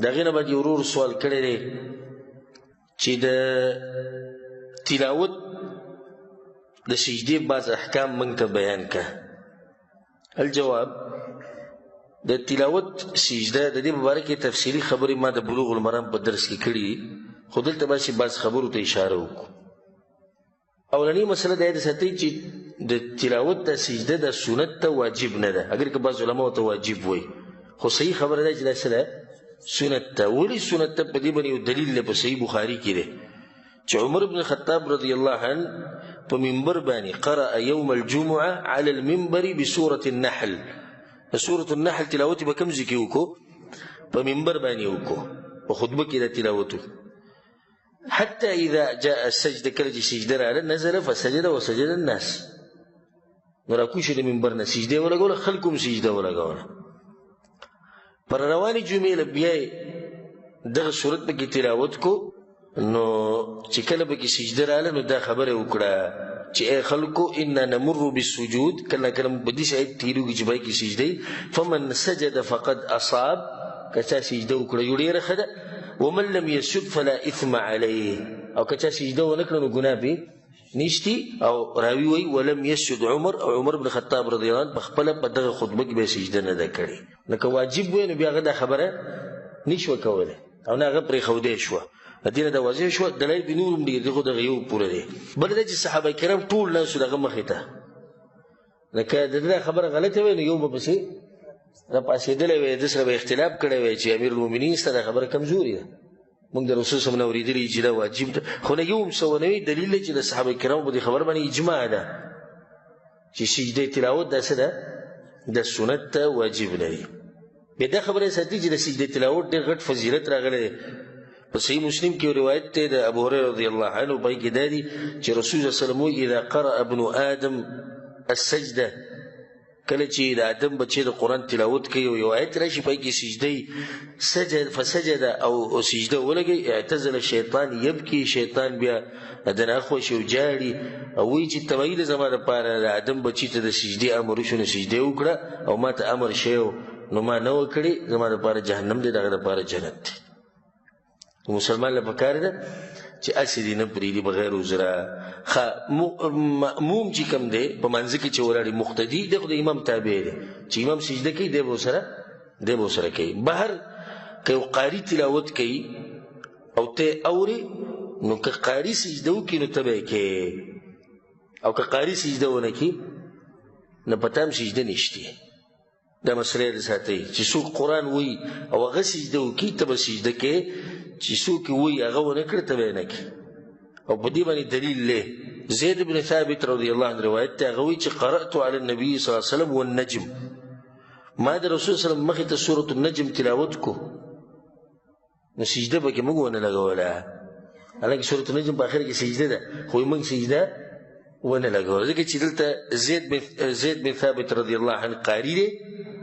د هغې نه بعد یو ورور سوال کړی دی چې د تلاوت د سجدې بعض احکام موږ ته بیان کړه. الجواب، د تلاوت سجده د دې مبارکې کې تفصیلي خبرې ما د بلوغ المرام په درس کې کړي، خو دلته به چې بعض خبرو ته اشاره وکړو. اولنی مسله د ساتي چې د تلاوت د سجده د سنت ته واجب نه ده، اگر که بعض علماء ته واجب وایي، خو صحیح خبره ده چې دا څه ده؟ سنت ته. ولې سنت ته؟ په دې باندې یو دلیل دی په صحیح بخاري کې دی چې عمر بن الخطاب رضی الله عنه په منبر باندې قرأ يوم الجمعة على المنبر بسورة النحل. سورة النحل تلاوت به کوم ځای کې وکړو؟ په منبر باندې وکړو، په خطبه کې د تلاوت وکړو. حتى إذا جاء السجدة کله چې سجده راغله نزل فسجد وسجد الناس. نو راکوز شو د منبر نه، سجده یې ولګوله، خلکو هم سجده ولګوله. پر روانې جمعې له بیا یې دغه سورت پکې تلاوت کو، نو چې کله پکې سجده راغله نو دا خبره یې وکړه چې ای خلکو انا نمر بالسجود، کله کله موږ په داسې آیت تېرېږو چې پای کې سجده وي، فمن سجد فقد اصاب، که چا سجده وکړه یو ډېره ښه ده، ومن لم يسجد فلا اثم عليه، او که چا سجده ونه کړه نو ګناه پرې نشتي. او راوي وایي ولم يسجد عمر، او عمر بن خطاب رضی الله عنه په خپله په دغه خطبه کې بیا سجده نه ده کړې. نو که واجب وی نو بیا هغه دا خبره نشوه کولی او نه هغه پرېښودی شوه. د دې نه دا واضح شوه. دلایل پرې نور هم ډېر دي، خو دغه یو پوره دی. بله دا چې صحابه کرام ټول ناست وو دغه مخې ته، لکه د ده دا خبره غلطه وی نو یو به پسې راپاڅېدلی وی، ده سره به اختلاف کړی وی چې امیر المؤمنین ستا دا خبره کمزوري ده، موږ د رسول صلی الله علیه وسلم اورېدلي چې دا واجب ده، خو نه یو هم څه ونه وي. دلیل دی چې د صحابه کرامو په دې خبره باندې اجماع ده چې سجده تلاوت دا څه ده؟ د سنت ته واجب نه دی. بیا دا خبره ساتي چې د سجده تلاوت ډېر غټ فضیلت راغلی دی. په صحیح مسلم کې روایت دی د ابو هريره رضی الله عنه، پای کې دا دی چې رسول الله صلی الله علیه وسلم وایي اذا قرأ ابن آدم السجده، کله چې د آدم بچی د قرآن تلاوت کوي او یو آیت راشي پای کې سجده سجد فسجد او سجده ولګي، اعتزل الشیطان یبکی، شیطان بیا د نه خوښ او جاړي او وایي چې تباهي ده زما دپاره، د آدم بچي ته د سجدې امر وشو نو سجده یې وکړه او ما ته امر شوی نو ما نه وه کړې، زما دپاره جهنم دی، د هغه دپاره جنت دی. مسلمان له پکار ده چې هسې دې نه پرېږدي بغیر عذره. ښه مأموم چې کوم دی په مانځه کې چې ولاړ وي مقتدي دی، خو د امام تابع دی، چې امام سجده کوي دی به ورسره کوي. بهر که یو قاري تلاوت کوي او ته اورې، نو که قاري سجده وکړي نو ته به یې کوې، او که قاري سجده ونه کړي نو په تا هم سجده نشتي. دا مسله یې ساتئ چې څوک قرآن وایي او هغه سجده وکړي ته به سجده کوې، چې څوک یې وایي هغه ونه کړي ته به یې نه کوې. او په دې باندې دلیل دی زید بن ثابت رضی الله عنه روایت دی، هغه وایي چې قرأت علی النبي صلی الله علیه وسلم والنجم، ما د رسول صلی الله علیه وسلم مخې ته سورة النجم تلاوت کو، نو سجده پکې موږ ونه لګوله، حالانکه سورة النجم په آخر کې سجده ده، خو موږ سجده ونه لګوله، ځکه چې دلته زید بن ثابت رضی الله عنه قاري دی،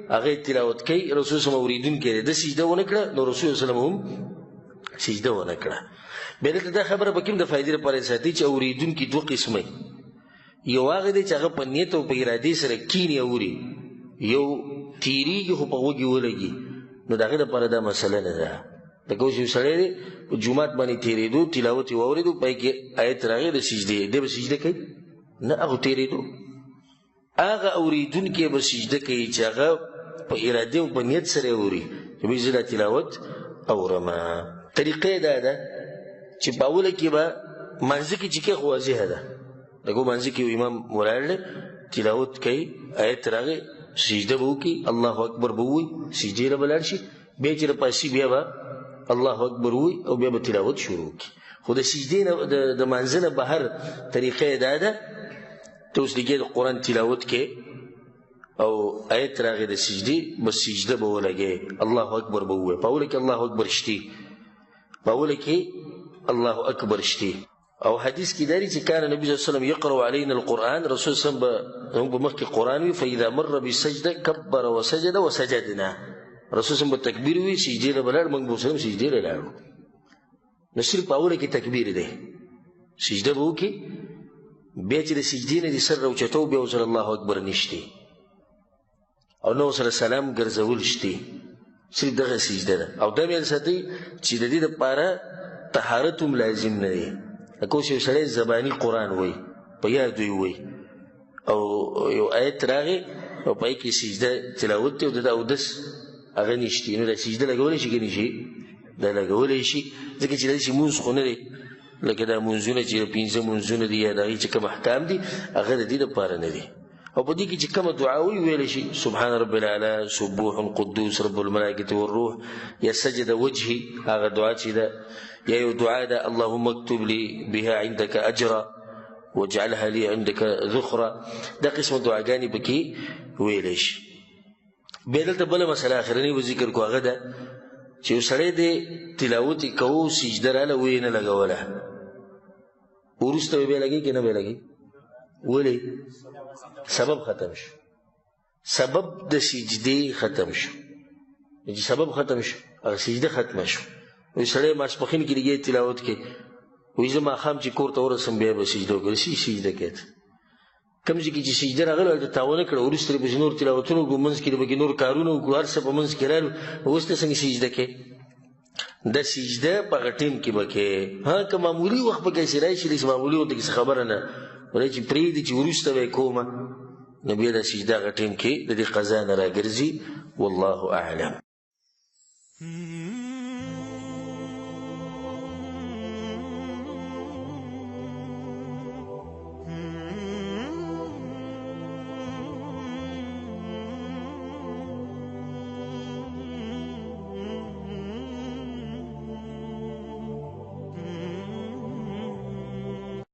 هغه تلاوت کوي، رسول صلی الله علیه وسلم اورېدونکی دی، ده سجده ونه کړه نو رسول صلی الله علیه وسلم هم سجده ونه کړه. بیا دلته دا خبره پکې هم د فایدې لپاره ساتي چې اورېدونکي دوه قسمه، یو هغه دی چې هغه په نیت او په ارادې سره کینې اوري، یو تېرېږي خو په غوږ یې ولګي، نو د هغې لپاره دا مسله نه ده. لکه اوس یو سړی دی په جومات باندې تېرېدو، تلاوت یې واورېدو، پای کې آیت راغی د سجدې، دی به سجده کوي؟ نه، هغه تېرېدو. هغه اورېدونکی به سجده کوي چې هغه په ارادې او په نیت سره اوري چې وایي زه دا تلاوت اورم. طریقه یې دا ده چې په اوله کې به منځ کې چې کوي خو واضحه ده، لکه منځ کې یو امام ولاړ دی تلاوت کوي، آیت راغی سجده به وکړي، الله اکبر به ووایي، سجدې له به لاړ شي، بیا چې راپاڅي بیا به الله اکبر ووایي او بیا به تلاوت شروع کړي. خو د سجدې نه د مانځه نه بهر طریقه یې دا ده، ته اوس لګې د قرآن تلاوت کې او آیت راغی د سجدې، بس سجده به ولګې، الله اکبر به ووایي. په اوله کې الله اکبر شتي، په اوله کې الله اکبر شتي. او حدیث کې دا دی چې کان نبی صلی الله علیه وسلم یقرأ علینا القرآن، رسول صلی الله علیه وسلم به زموږ په مخ کې قرآن وي، فاذا مر بالسجده کبر وسجد وسجدنا، رسول صلی الله علیه وسلم به تکبیر وي، سجدې له به لاړ، موږ به ورسره هم سجدې له لاړو. نو صرف په اوله کې تکبیر دی، سجده به وکړي، بیا چې د سجدې نه دې سر راوچتو بیا ورسره الله اکبر نشتي او نه ورسره سلام ګرځول شتي. صرف دغه سجده ده. او دا مې ساتي چې د دې لپاره طهارت هم لازم نه دی. لکه اوس یو سړی زباني قرآن وایي، په یاد یې وایي، او یو آیت راغی او په هغې کې سجده تلاوت دی او د ده اودس هغه نشته، نو دا سجده لګولی شي که نه شي؟ دا لګولی شي، ځکه چې داسې مونځ خو نه دی لکه دا مونځونه چې پنځه مونځونه دي یا د هغې چې کوم احکام دي هغه د دې لپاره نه دي. او په دې کې چې کومه دعا وي ویلی شي، سبحان رب الاعلی، سبوح قدوس رب الملائکة والروح، یا سجد وجهي هغه دعا چې ده، یا یو دعا ده اللهم اکتب لي بها عندك اجرا واجعلها لي عندك ذخرا، دا قسمه دعاګانې پکې ویلی شي. بیا دلته بله مسله اخرنۍ به ذکر کړو، هغه ده چې یو سړی دی تلاوت یې کوو، سجده راله ویې نه لګوله، وروسته به بیا لګوي که نه به لګوي؟ ولې؟ سبب ختم شو، سبب د سجدې ختم شو. چې سبب ختم شو هغه سجده ختمه شو. یو سړی ماسپښین کې لګیا تلاوت کوي، وایي زه ماښام چې کور ته ورسم بیا به سجده وکړم. څه سجده کوې؟ کوم ځای کې چې سجده راغله هلته تا ونه کړه، وروسته دې پسې نور تلاوتونه وکړو، منځ کې دې پکې نور کارونه وکړو، هر څه په منځ کې رالو، اوس ته څنګه سجده کوې؟ د سجده په هغه ټیم کې به کوې. ها که معمولي وخت پکې هسې راشي، داسې معمولي وخت کې څه خبره نه، ولې چې پرېږدي چې وروسته به یې کومه، نو بیا د سجده هغه ټیم کې د دې قضا نه راګرځي. والله اعلم.